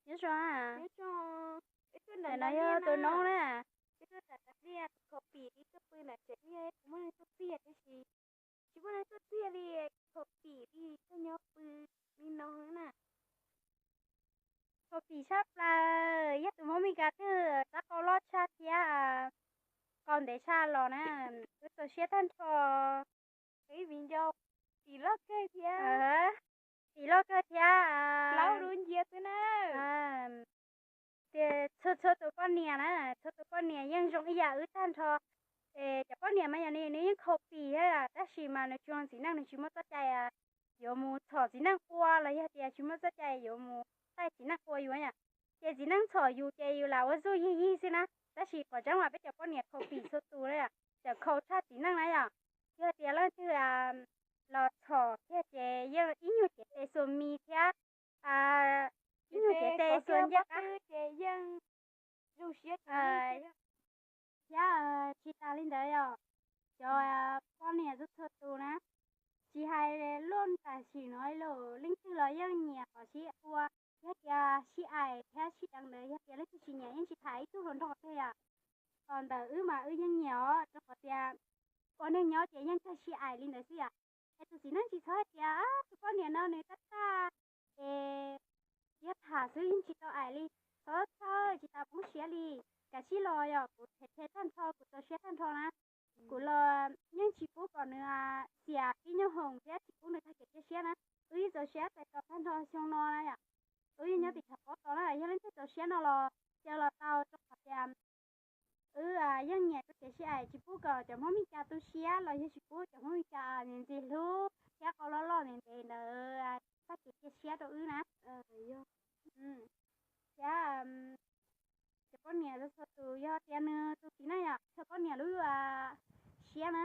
Nyob zoo. Ntawm no yog tus noob na. Khaus pim li tuaj pw ntawm tsev, kuv muaj neeg tuaj txiag tab sis tsis muaj neeg tuaj txiag li, khaus pim li tuaj nyob pw li no na. Khaus pim tshaj plaws, yog tus Hmoob Mes Kas twg rab qau loj tshaj thiab qau ntev tshaj los na, wb txaus siab tag nrho. Tim loj kawg thiab, tim loj kawg thiab, plaub dub nciab xwb na. Tias txhua txhua tus poj niam na, txhua tus poj niam yeej zoo ib yam wb tag nrho. Es cov poj niam mas yog nws yeej khaus pim thiab tab sis mas nws tsis zoo txiv neej, nws tsis muaj txoj cai yuav mus txhom txiv neej qua los yog tias tsis muaj txoj cai yuav mus taij txiv neej qua yus yom. Ces txiv neej txhom yus ces yus lam ua zuj yig yig xwb na. Tab sis qhov tseeb mas peb cov poj niam khaus pim txhua tus na yom, tseem khaus tshaj txiv neej na yom. Yog tias leej twg los txhom thiab ces yeej ib nyuag cev tes xuas mis thiab, ib nyuag cev tes xuas ncaj qab. Thiab tsis tas li ntawd yom, cov poj niam txhua txhua tus na, tsis hais luaj tam sim no los leej twg los yeej nyiam qhov sib ua, yog tias sib aim thiab sib deev ntawd, yog tias leej twg tsis nyiam yeej tsis tham ib tug hluas nraug twg yom. Ntawm wb mas wb yeej nyiam os, rau qhov tias ua neeg nyob ces yeej kawg sib aim li ntawd xwb yom. Es tus txiv neej tsis txhob hais tias tus poj niam no nws tab tag es yog tham xwb yeej tsis tau aim li, txhob txhawj tsis tas poob siab li. Kav tsij los yom, kuv them them tag nrho, kuv txaus siab tag nrho na. Kuv los yeej tsis pub kom nws xiam tib nyuag hoom thiab tsis pub nws tag kev cia siab na. Wb yeej txaus siab tais tos tag nrho xyoo no na yom. Wb yeej nyob tim tshav pob tod na, yog leej twg txaus siab no los cia los tau rau qhov tias wb yeej nyiam txoj kev sib aim, tsis pub kom cov Hmoob Mes Kas tu siab los yog tsis pub cov Hmoob Mes Kas ntxim hlub thiab qau loj loj ntev ntev ntawd tag kev cia siab rau wb na. Thiab cov poj niam txhua tus yog tias nws tus txiv neej yom, txhua poj niam lub siab na.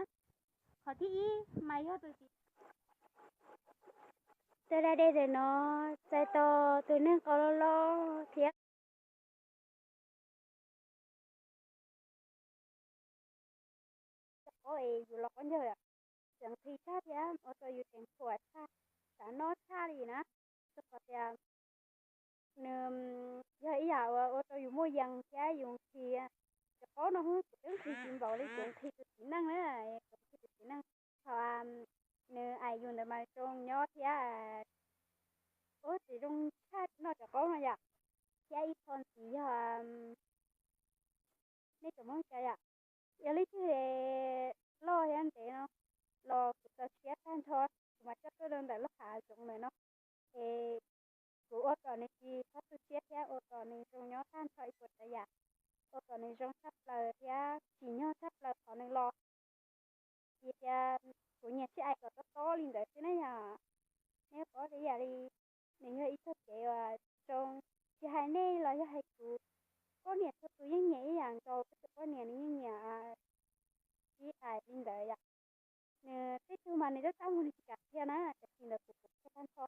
Qhov thib ib mas yog tus txiv Tej da dej ntawm no txais tos tus neeg qau loj loj thiab. Cov qaub es yus los qaub ncaug tseem nqhis tshaj thiab ua rau yus tseem thuam tshaj, xav noj tshaj li na. Rau qhov tias nws yog ib yam uas ua rau yus muaj yees thiab yus nqhis. Cov qaub no kuv twb nqhis tsis npaum li kuv nqhis tus txiv neej na, kuv nqhis tus txiv neej. Thaum nws aim yus ntawd mas zoo nyob thiab. Ua tsis zoo tshaj noj cov qaub no yom. Thiab ib qho ntxiv yog nej tsoom Hmoob cas yom, yog leej twg loj thiab ntev no los kuv txaus siab tag nrho, kuv mam coj tuaj rau ntawm lub hav zoov ntawm no. Es kuv ua kom nws tsis txhob tu siab thiab ua kom nws zoo nyob tag nrho ib puas tsav yam, ua kom nws zoo tshaj plaws thiab tsim nyog tshaj plaws qhov nws los. Vim tias kuv nyiam sib aim kom tob tob li ntawd xwb na yom. Nej paub tias ib yam li nws yog ib txoj kev uas zoo, tsis hais nej los yog hais kuv, poj niam txhua tus yeej nyiam ib yam nkaus, peb tus poj niam nws yeej nyiam sib aim li ntawd yom. Nws tej tug mas nws tab txaj muag nws tsis kam qhia na, cov txiv ntawd kuv qhia tag nrho.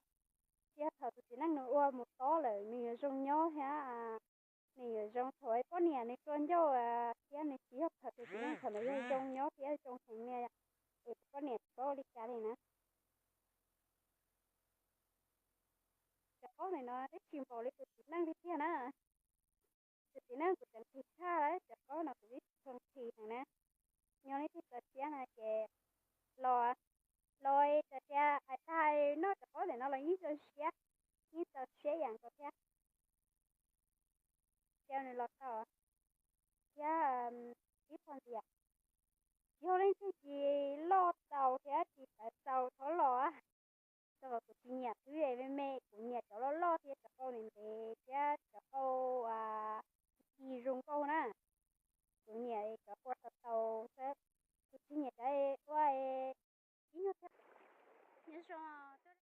Tsis yog thaum tus txiv neej nws ua mus tob lawm nws yuav zoo nyob thiab, nws yuav zoo thaum poj niam nws tua ncauj thiab nws tsis yog thaum tus txiv neej thaum ntawd yog zoo nyob thiab zoo heev li, es tus poj niam tsis paub ua li cas li na. Cov qaub ntawm no twb tsis npaum li tus txiv neej li tiag na. Tus txiv neej kuv tseem nqhis tshaj lawm, cov qaub no kuv twb tsis tshua nqhis heev na. Nyob leej twg txaus siab no ces los, los txawm tias hais tag noj cov qaub ntawm no los yeej txaus siab, yeej txaus siab ib yam nkaus thiab. Ces nws los tau thiab ib qho ntxiv, yog leej twg tsis loj txaus thiab tsis tawv txaus txhob los. Rau qhov kuv tsis nyiam thwb me me, kuv nyiam cov loj loj thiab cov qau ntev ntev thiab cov qau ci zoo nkauj na. Kuv nyiam cov qau tau tau xwb, kuv tsis nyiam cov ua ib nyuag thiab. Nyob zoo tuaj